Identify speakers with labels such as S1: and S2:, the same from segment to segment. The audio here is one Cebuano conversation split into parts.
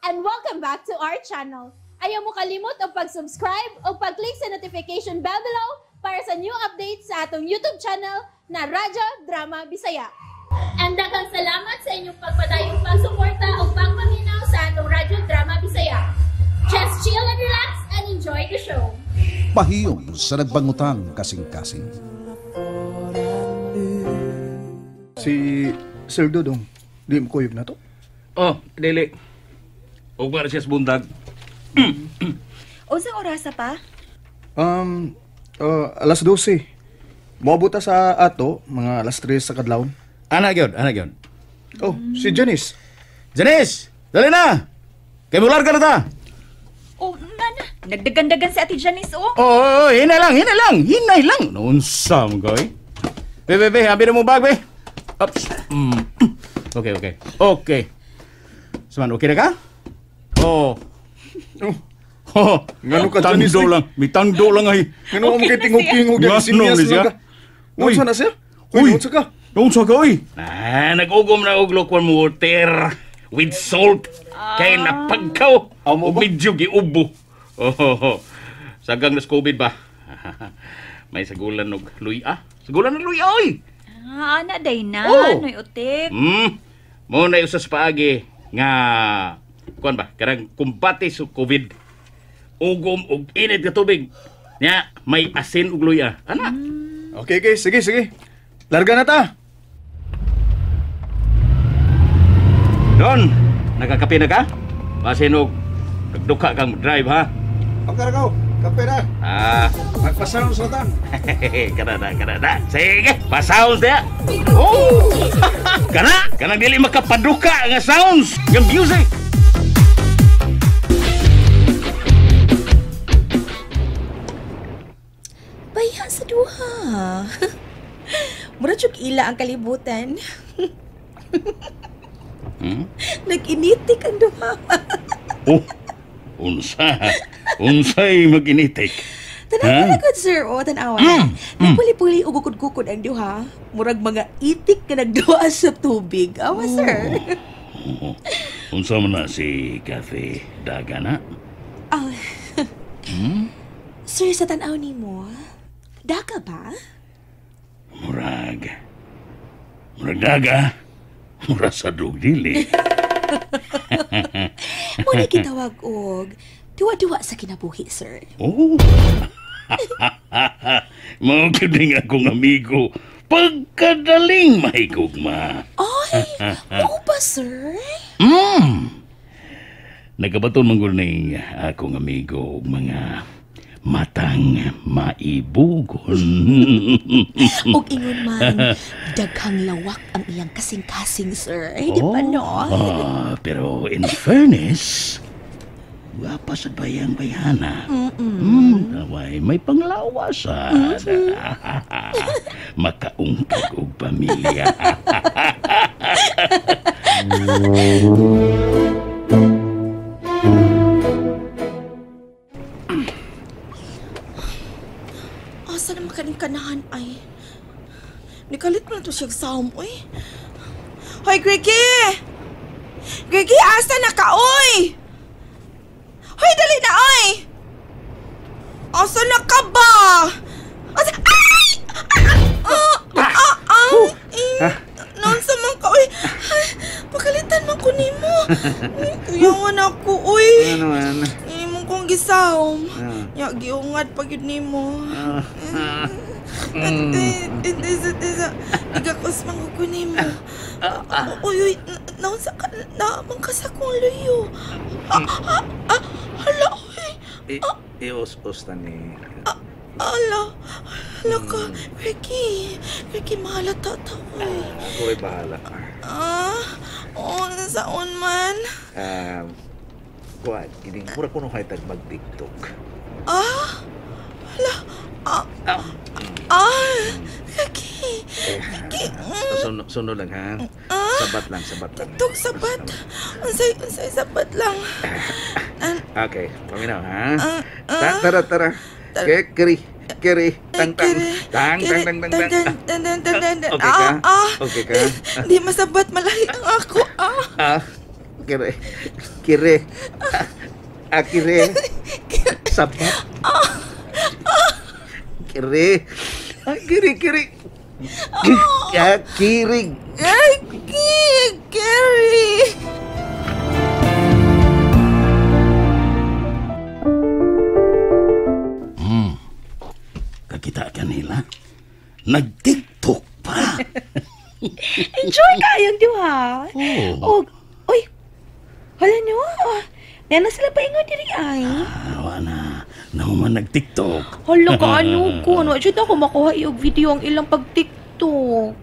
S1: And welcome back to our channel. Ayaw mo kalimot og pag-subscribe o pag-click sa notification bell below para sa new updates sa atong YouTube channel na Radyo Drama Bisaya. And daghang salamat sa inyong pagpadayong pagsuporta o pagpaminaw sa atong Radyo Drama Bisaya. Just chill and relax and enjoy the show.
S2: Pahiyom sa nagbangutang kasing-kasing.
S3: Si Sir Dodong, di mo kuyog na to?
S4: Oh, dili. Ugma na siya sa bundag.
S5: Unsang orasa pa?
S3: Alas 12. Moabot ta sa ato, mga alas 3 sa kadlawon.
S6: Ana gyud, ana gyud.
S3: Oh, si Janice.
S6: Janice, dali na. Kay mular ka na ta.
S5: Oh, nana. Nagdagan-dagan si Ate Janice, oh.
S6: Oh, hinay lang, hinay lang, hinay lang. Unsa mo goy? Be, be, be, abi na mo bag, be. Oops. Okay, okay. Okay. Saman, okay na ka? Oh. Oh.
S3: Ngano ka, Janice?
S6: Tando lang. May tando lang ay.
S3: Ngano mo kay tingog-tingog
S6: Ngano
S3: yan, sinias
S6: ni siya?
S3: lang ka. Unsa na siya?
S6: Uy.
S3: Uy, unsa ka?
S6: Unsa ka, uy?
S4: Ah, nag-ugom na og lukewarm water with salt. Kay napagkaw.
S3: Amo ba?
S4: Medyo giubo. Oh, sagang nas COVID ba? May sagulan og luya. Sagulan og luya, oy.
S5: Ah, ana day na,
S4: Oh.
S5: noy utik.
S4: Mo na usas paagi nga kuan ba? Karang kumbate sa COVID. Ugom og init nga tubig. Nya, may asin ug luya. Ana.
S3: Okay, okay, sige, sige. Larga na ta.
S4: Don, nagkakape na ka? Basin og nagduka kang drive ha.
S6: Okay ra ka. Kape na.
S4: Ah,
S6: Magpasaron sa tan.
S4: kana na, kana na. Sige, pa-sounds niya. Oh! Kana, kanang dili makapaduka nga sounds, nga music.
S7: Bayan sa duha. Mura jud ila ang kalibutan.
S4: Hmm?
S7: Nag-initik ang duha.
S4: Oh, unsa? Unsay maginitik?
S7: Tanawa
S4: Ha?
S7: na good sir, o tanawa. Nagpuli-puli og gukod-gukod ang duha. Murag mga itik nga nagduha sa tubig. Awa sir.
S4: Oh, unsa man na si Kathy Daga na?
S7: Ah. Sir, sa tanaw nimo, daga ba?
S4: Murag. Murag daga. Murag sa dili.
S7: Mo ni gitawag og duwa-duwa sa kinabuhi, sir.
S4: Oh. Mao gyud ning akong amigo. Pagkadaling mahigugma.
S7: Ay, mao ba, sir?
S4: Nagabaton man gud ning akong amigo og mga matang maibugon.
S7: Og ingon man, daghang lawak ang iyang kasing-kasing, sir. Ay, di ba, no?
S4: Ah, pero in fairness, gwapa sa bayang bayana. Naway, may panglawasan. Makaungkag og pamilya.
S7: Asa naman kaning kanahan ay? Nikalit mo na to siyang sahom, uy. Hoy, Griggy! Griggy, asa na ka, uy? Hoy, dali na, uy! Asa na ka ba? Asa? Ay! Noon sa man ka, uy. Ay, pakalitan man ko nimo. Kuyawan ako, uy.
S6: Ano man?
S7: Imong kong gisahom. Ya, giungad pag yun nimo. Tisa, igakos man ko nimo. Uy, uy, naunsa ka, naamang ka sa kong luyo. Hala, uy.
S6: Ius-us na ni.
S7: Hala, hala ka. Ricky, Ricky, mahalata ta, uy.
S6: Ako ay bahala.
S7: Ah, oh, saon man.
S6: Kuan, kining mura kuno kay tag mag-TikTok.
S7: Ah, hala, ah, Ricky, Ricky,
S6: Suno lang ha. Sabat lang, sabat lang.
S7: TikTok sabat. Unsay sabat lang.
S6: Okay, paminaw ha. Tara, tara. Keri, keri, tang tang, tang tang tang tang tang. Okay ka?
S7: Ah, ah.
S6: Okay ka?
S7: Di masabat, malahi ang ako. Ah.
S6: Ah.
S3: Kire. Kire. Kire. Sabat. Kire. Kire, kire. Kire.
S7: Kire.
S6: Kakita kanila. Nag-TikTok pa.
S8: Enjoy kayong duha. Oh. Uy. Hala nyo. Nana sila pa ingon diri ay.
S6: Wa na. Nahuman nag-TikTok.
S8: Hala ka ano ko. Ano, jud ako makuha og video ang ilang pag-TikTok.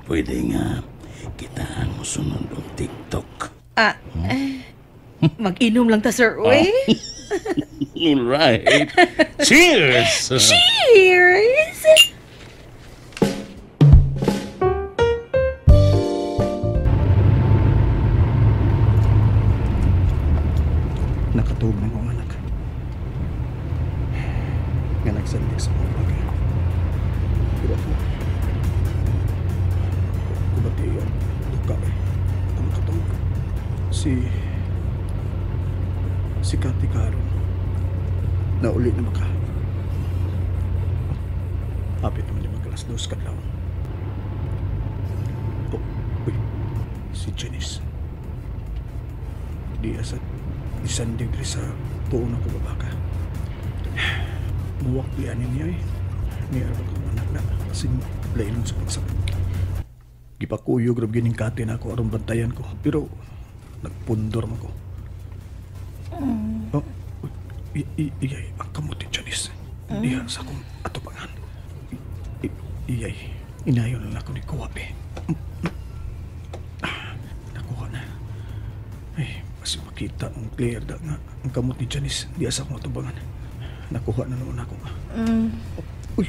S6: Pwede nga kita ang musunod og TikTok.
S8: Mag-inom lang ta, sir. Uy.
S6: All right. Cheers!
S8: Cheers!
S3: Nakatug na kong anak. Nga nagsandig sa mga bagay. Pero ako, kubati ang duka eh. Ako nakatug. Si Kati karon. Nauli na maka. Hapit naman yung mag-alas 2 kadlaw. Oh, uy, si Janice. Di asa isandig diri sa tuon ako babaka. Muwak lianin niya eh. Niya kong anak na. Kasing lailon sa pagsabot. Gipakuyog rab gining Kati na ako aron bantayan ko. Pero nagpundor man ko. Oh, iyay, ang kamot ni Janice. Diha sa akong atubangan. Iyay, inayon lang ako ni Kuha eh. Nakuha na. Ay, mas makita ang clear da nga ang kamot ni Janice. Diha sa akong atubangan. Nakuha na noon ako. Uy,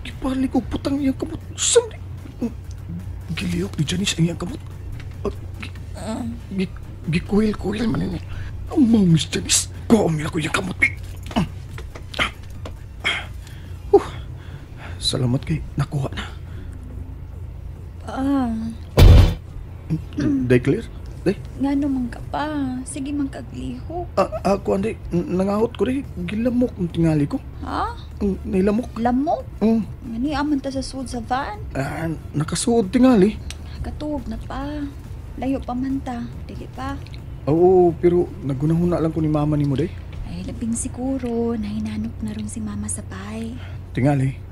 S3: gipali ko putang iyang kamot. Saan? Giliyok ni Janice ang iyang kamot. Gikuil-kuil man niya. Ang mau, Miss Janice. Kuha ako iyang kamot. Salamat kay nakuha na. Day clear? Day?
S5: Nga naman ka pa. Sige man kaglihok.
S3: Ako, anday. Nangahot ko rin. Gilamok ang tingali ko.
S5: Ha?
S3: Nilamok.
S5: Lamok? Ngani aman ta sa suod sa van?
S3: Nakasuod tingali.
S5: Katuog na pa. Layo pa man ta. Dili pa.
S3: Oo, pero nagunahuna lang ko ni mama ni mo, day.
S5: Ay, labing siguro. Nahinanok na ron si mama sa bay.
S3: Tingali.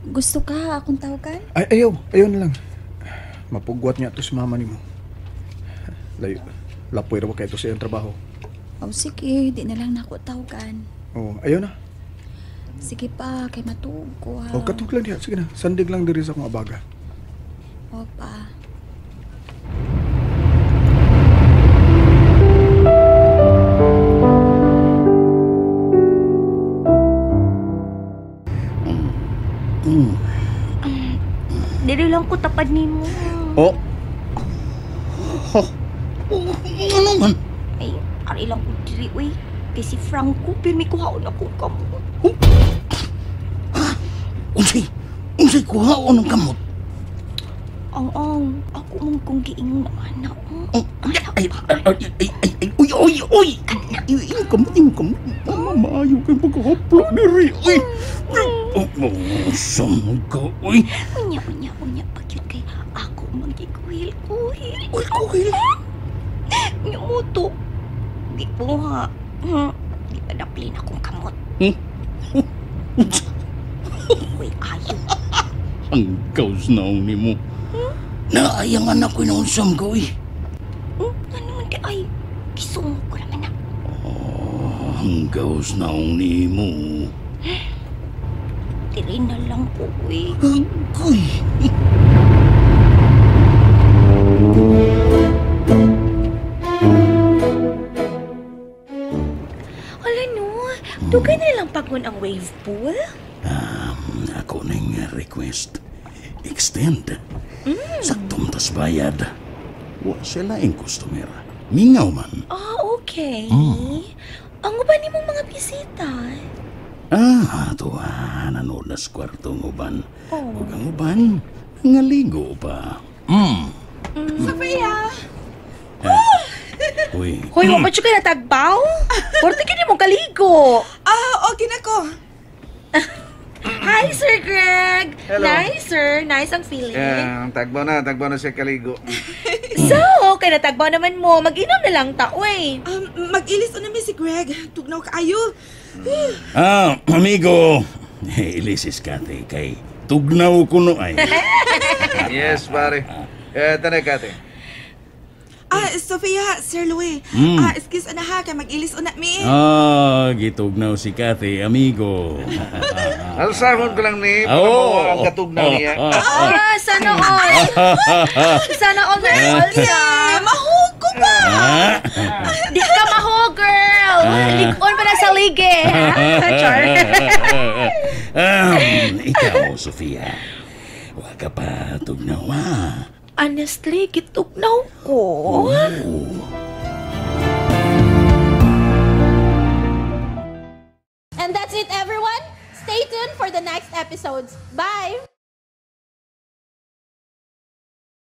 S5: Gusto ka akong tawagan?
S3: Ay, ayaw. Ayaw na lang. Mapugwat niya to si mama ni mo. Layo. Lapoy raw kayo to sa iyong trabaho.
S5: Oh, sige. Di na lang nako tawagan.
S3: Oo, ayaw na.
S5: Sige pa, kay matuog ko ha.
S3: Oh, katug lang diha. Sige na. Sandig lang diri sa akong abaga.
S5: O pa.
S8: Dili lang ko tapad nimo.
S6: Oh. Ano man?
S8: Ay, ari lang ko diri uy. Kay si Franco pirmi kuhaon akong kamot.
S6: Unsay kuhaon ang kamot?
S8: Ang ako man kong giingon ana.
S6: Ay, uy, uy, uy. Ay, kamot, kamot. Maayo kay pagkahaplo diri. Uy. Saan ka, uy?
S8: Unya, unya, unya. Pagyud kay ako magikuhil-kuhil.
S6: Uy, kuhil?
S8: Unya mo to. Di ko ha. Di pa naplin akong kamot. Uy, ayo.
S6: Ang gaus na ni mo. Naayang anak ko noon siyam ko, uy.
S8: Ano man di ay? Kisungog ko naman na.
S6: Oh, ang gaus na ni mo.
S8: Dili na lang ko, uy.
S6: Agoy!
S8: Hala no, dugay na lang pagun ang wave pool?
S6: Ako ning request. Extend. Saktong tas bayad. Wa sila ang customer. Mingaw man.
S8: Ah, okay. Ang uban ni mong mga bisita?
S6: Ato nanood na sa kwartong uban. Oh. Ug ang uban, nangaligo pa.
S7: Sophia!
S6: Uy.
S8: Hoy, wa pa jud ka natagbaw? Porte kini mo kaligo.
S7: Ah, okay na ko.
S8: Hi, Sir Greg.
S9: Hello.
S8: Nice, sir. Nice ang feeling.
S9: Yeah, tagbaw na siya kaligo.
S8: So, kay natagbaw naman mo, mag-inom na lang ta, uy.
S7: Mag-ilis na mi si Greg. Tugnaw kaayo.
S6: Ah, amigo. Ilisis Kate kay tugnaw kuno ay.
S9: Yes, pare. Eh, tanay Kate.
S7: Ah, Sofia, Sir Louie. Ah, excuse na ha, kay mag-ilis una mi.
S6: Ah, gitugnaw si Kate, amigo.
S9: Alsahon ko lang ni, para
S6: Oh.
S9: mawa ang katugnaw niya.
S8: Ah, sana all. Sana all na all siya.
S7: Yeah, mahog ko ba?
S6: Ah.
S8: Di ka maho, girl. Likon pa na sa lige. Ha? Char.
S6: Ikaw, Sofia. Wa ka pa tugnaw, ah.
S8: Honestly, gitugnaw ko.
S6: Oh.
S1: And that's it, everyone. Stay tuned for the next episodes. Bye!